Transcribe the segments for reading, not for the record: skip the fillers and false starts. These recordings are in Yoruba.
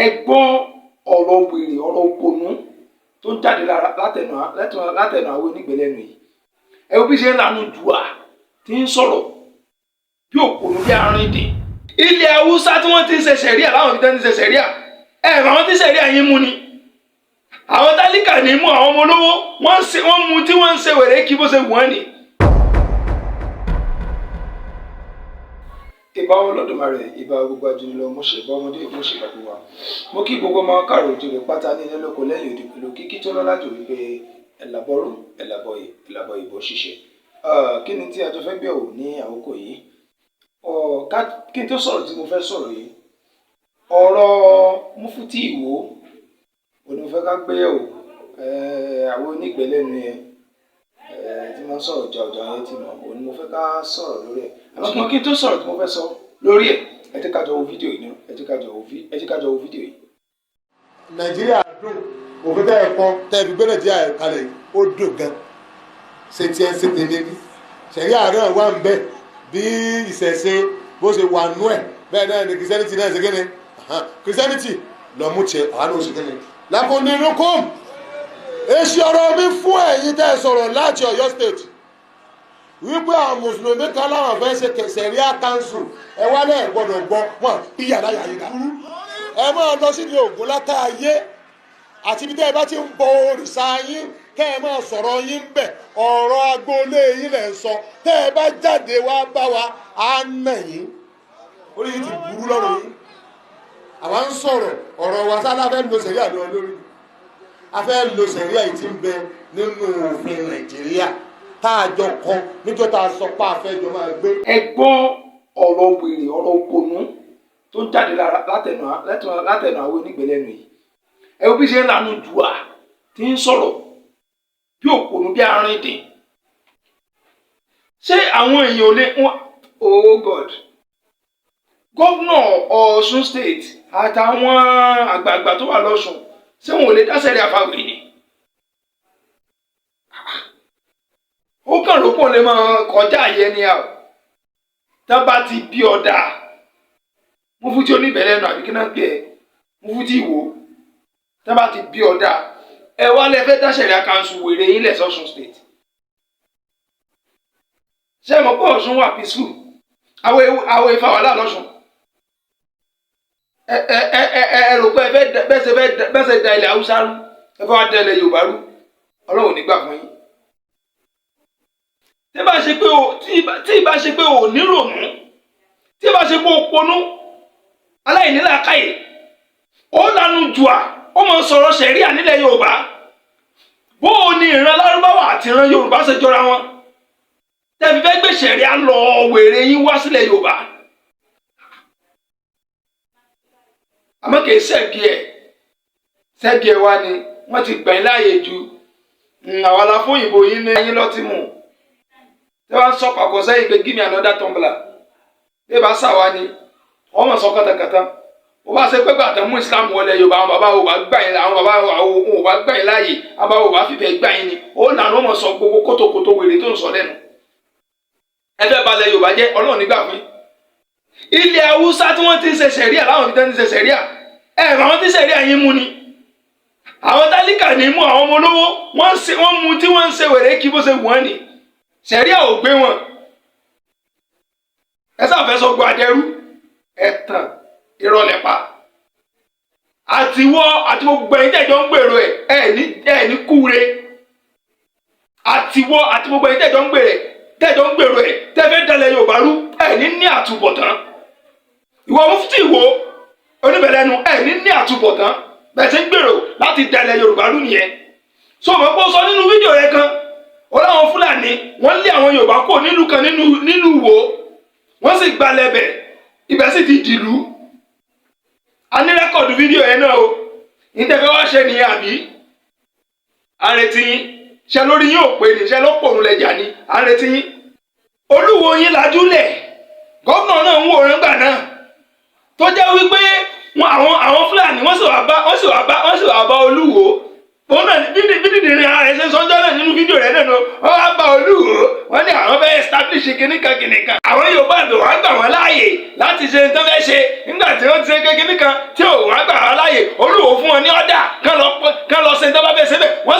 Ẹ gbọ́ ọ̀rọ̀ wèrè, ọ̀rọ̀ òpònú tó ń jáde látẹnu àwọn onígbẹ̀lẹ́nu yìí. Ẹ wo bí ṣe ń lanu jùà tí ń sọ̀rọ̀ bí òpònú, bí arìndìn. Ilẹ̀ Haúsá tí wọ́n ti ń ṣe sẹ̀ríà, láwọn ibi tí wọ́n ti ń ṣe sẹ̀ríà, ẹ àwọn tí sẹ̀ríà yín mú ni àwọn tálíkà ní mú. Àwọn ọmọ olówó wọ́n ń ṣe, wọ́n mú tí wọ́n ń ṣe wèrè kí bó ṣe wọ́n ni. Ìbà Olódùmarè, ìbà gbogbo ajínigbé, mo ṣe ìbà ọmọdé, mo ṣe ìbà gbogbo wa. Mo kí gbogbo ọmọ káàrọ̀ òjìrè pátá ní ilé lóko lẹ́yìn odi pẹ̀lú kíkí tó lọ́lá jù wípé ẹ̀làbọ̀rú, ẹ̀làbọ̀yè, ẹ̀làbọ̀ ìbò ṣíṣe. Kí ni tí a jọ fẹ́ gbé wò ní àkókò yìí? Kí n tó sọ̀rọ̀ tí mo fẹ́ sọ̀rọ̀ yìí, ọ̀rọ̀ Mufti Ìwó òní mo fẹ́ ká gbé yẹ̀wò. Àwọn onígbẹ̀lẹ́nu yẹn tí wọ́n sọ̀rọ̀ ọjà ọjà yẹn ti mọ̀, òní mo fẹ́ ká sọ̀rọ̀ lórí ẹ̀. Àmọ́ kí n tó sọ̀rọ̀ tí mo fẹ́ sọ lórí ẹ̀, ẹ jẹ́ ká jọ wo fídíò yìí náà. Ẹ jẹ́ ká jọ wo fídíò yìí. Nàìjíríà dùn. Òfin tẹ́ ẹ kọ́ tẹ́ ẹ fi gbé Nàìjíríà kalẹ̀ yìí, ó dùn gan. Ṣe tiẹ̀ ṣe tèmi ní sẹ̀ríà náà wà ń bẹ̀ bí ìṣẹ̀ṣe bó ṣe wà nú ẹ̀, bẹ́ẹ̀ náà ni Christianity náà ṣe kéde. Christianity lọ mú tiẹ̀, àwọn náà ó ṣe kéde. Lakundinukum, èsì ọ̀rọ̀ mi fún ẹ̀yin tẹ́ ẹ sọ̀rọ̀ láti Ọ̀yọ́ State wípé àwọn mùsùlùmí kan láwọn fẹ́ ṣe sẹ̀ríà council, ẹ wá lẹ́ẹ̀ gbọ́dọ̀ gbọ́ wọn bí yàrá yàrá dá. Ẹ máa lọ síbi Ògùn látàyé àti ibi tẹ́ ẹ bá ti ń bọ òrìṣà yín, kẹ́ ẹ máa sọ̀rọ̀ yín ń bẹ̀. Ọ̀rọ̀ agboolé yín lẹ̀ ń sọ. Tẹ́ ẹ bá jáde wá bá wa, á nà yín. Orí yín ti burú lọ́rùn yín. Àwa ń sọ̀rọ̀ ọ̀rọ̀ wa sálá fẹ́ lo sẹ̀ríà lọ lórí. A fẹ́ lo sẹ̀ríà yìí ti ń bẹ nínú òfin Nàìjíríà tá a jọ kọ níjọ́ tá a sọ pé a fẹ́ jọ máa gbé. Ẹ gbọ́ ọ̀rọ̀ wèrè, ọ̀rọ̀ òpònú tó ń jáde látẹnu àwọn onígbẹ̀lẹ́nu yìí. Ẹ wo bí ṣe ń lanu jùà tí ń sọ̀rọ̀ bí òpònú, bí arìndìn. Ṣé àwọn èèyàn ò lè wọn? Oh God! Gómìnà Ọ̀ṣun State àtàwọn àgbààgbà tó wà lọ́ṣun, ṣé wọn ò lè dá sẹ́ríà fáwọn èèyàn? Ó kàn ló pọ̀ lè máa kọjá àyè ni à tá bá ti bí ọ̀dà Mufti oníbẹ̀rẹ̀ àbí kí náà pè é, Mufti Ìwó, tá bá ti bí ọ̀dà ẹ wá lẹ fẹ́ dá sẹ̀ríà council wèrè yín lẹ̀ sọ́ṣun State. Ṣé ẹ mọ̀ pé Ọ̀ṣun wà peaceful? Àwọn ifá wà lọ́ṣun. Ẹ ẹ ẹ ẹ ẹ rò pé ẹ fẹ́ bẹ́sẹ̀ da ilẹ̀ Haúsá rú, ẹ fẹ́ wá da ilẹ̀ Yorùbá rú. Ọlọ́run ò ní gbà fún yín. Tí ìbá ṣe pé o ní rònú, tí ìbá ṣe pé o ponú aláìnílàákàyè, ó lanu jùà, ó mọ sọ̀rọ̀ sẹ̀ríà nílẹ̀ Yorùbá. Bó o ní ìran Lárúbáwá àti ìran Yorùbá ṣe jọra wọn tẹ́fi fẹ́ gbé sẹ̀ríà lọ wèrè yín wá sílẹ̀ Yorùbá? Àmọ́ kì í ṣẹ̀bi ẹ̀, ṣẹ̀bi ẹ̀ wá ni wọ́n ti gbà yín láàyè ju àwọn aláfóyìnbó yín ní ẹyin lọ́tí mù tí wọ́n sọ pàkó sẹ́yìn pé, "Give me another tumbler." Bí bá sàwa ni wọ́n mọ̀ sọ kàtàkàtà. Ó bá ṣe pé gbàtà mú Islam wọlé Yorùbá, àwọn bàbá wo bá gbà yín, àwọn bàbá wo bá gbà yín láàyè, àwọn bàbá wo bá fìfẹ́ gbà yín ni ó lànà, ó mọ̀ sọ gbogbo kótókótó wèrè tó ń sọ lẹ́nu. Ẹ fẹ́ balẹ̀ Yorùbá jẹ́, Ọlọ́run nígbà fún yín. Ilẹ̀ Haúsá tí wọ́n ti ń ṣe sẹ̀ríà, láwọn ibi tí wọ́n ti ń ṣe sẹ̀ríà, ẹ àwọn tí sẹ̀ríà yín mú ni àwọn tálíkà ní mú. Àwọn ọmọ olówó wọ́n mú tí wọ́n ń ṣe wèrè kí bó ṣe wọ́n ni sẹ̀ríà ò gbé wọn. Ẹ sáfẹ́ sọ gbọ́ adẹ́rú ẹ̀tàn ìrọ̀lẹ́ pa àtiwọ́ àti gbogbo ẹ̀yin tẹ̀jọ́ ń gbèrò ẹ̀, ẹ̀ ní kúre. Àtiwọ́ àti gbogbo ẹ̀yin tẹ̀jọ́ ń gbèrò ẹ̀, tẹ́fẹ́ dalẹ̀ Yorùbá rú, ẹ̀ ní àtúbọ̀tán. Ìwọ Mufti Ìwó oníbẹ̀lẹ́nu, ẹ̀ ní àtúbọ̀tán. Bẹ́ẹ̀ ṣe ń gbèrò láti dalẹ̀ Yorùbá rú nìyẹn. So mọ̀ pé ó sọ nínú fídíò rẹ kan, ó láwọn Fúlàní wọ́n lé àwọn Yorùbá kó nílùú kan nínú Ìwó, wọ́n sì gbalẹ̀ bẹ̀, ibẹ̀ sì ti dìlú. A ní record fídíò yẹn náà o. Ìtẹ̀fẹ́ wá ṣe nìyẹn àbí? À ń retí yín. Ṣe lórí yín ò pé ní ṣe ló pòrùn lẹ́jà ni? À ń retí yín. Olúwo yín lajúlẹ̀, gómìnà náà ń wòran gbà náà, tó jẹ́ wípé wọn àwọn Fúlàní wọ́n sì wá bá Olúwo. Òun náà bídì ní ara rẹ̀ ṣe sọ́jọ́ náà nínú fídíò rẹ̀ náà, wọ́n wá bá Olúwo, wọ́n ní àwọn fẹ́ establish kìnnìkan kìnnìkan. Àwọn Yorùbá àbẹ̀ wọ́n gbà wọ́n láàyè láti ṣe nǹkan fẹ́ ṣe nígbà tí wọ́n ti ṣe kìnnìkan tí ò wọ́n gbà wọ́n láàyè.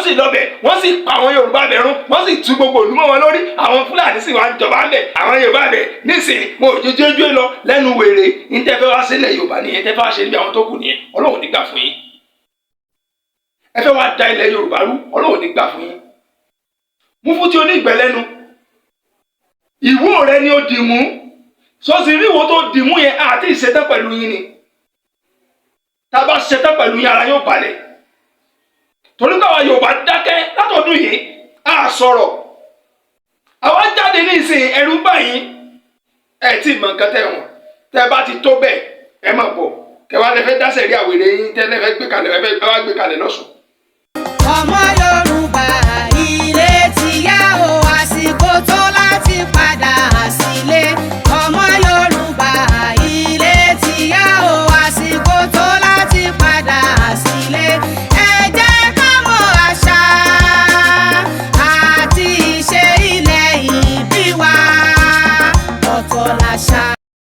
Wọ́n sì lọ bẹ̀, wọ́n sì pa àwọn Yorùbá bẹ̀ run, wọ́n sì tú gbogbo ìlú mọ́ wọn lórí. Àwọn Fúlàní sì wá ń jọba ń bẹ̀, àwọn Yorùbá bẹ̀ nísìnyí wọn ò jójójú lọ lẹ́nu wèrè. Ní tẹ́ fẹ́ wá sílẹ̀ Yorùbá nìyẹn, tẹ́ fẹ́ wá ṣe níbi àwọn tó kù nìyẹn. Ọlọ́run ní gbà fún yín. Ẹ fẹ́ wá da ilẹ̀ Yorùbá rú, Ọlọ́run ní gbà fún yín. Mufti onígbẹ̀lẹ́nu, ìwó rẹ ni ó dì mú sọ́sì ríwo tó dì mú yẹn. Àti ìṣetán pẹ̀lú yín ni. Tá a bá ṣetán pẹ̀lú yín, ara yóò balẹ̀, torí káwa Yorùbá dákẹ́ látọdún yìí, á sọ̀rọ̀. Àwa jáde ní ìsìn, ẹ̀rù bá yín. Ẹ tí ì mọ nǹkan tẹ̀ wọ̀n. Tẹ́ bá ti tó bẹ́ẹ̀, ẹ má bọ̀ kẹwàá lẹfẹ dáṣẹ rí àwèrè yín tẹ́ lẹfẹ gbé kalẹ̀, ẹ fẹ́ wá gbé kalẹ̀ lọ́sùn. Ọmọ Yorùbá.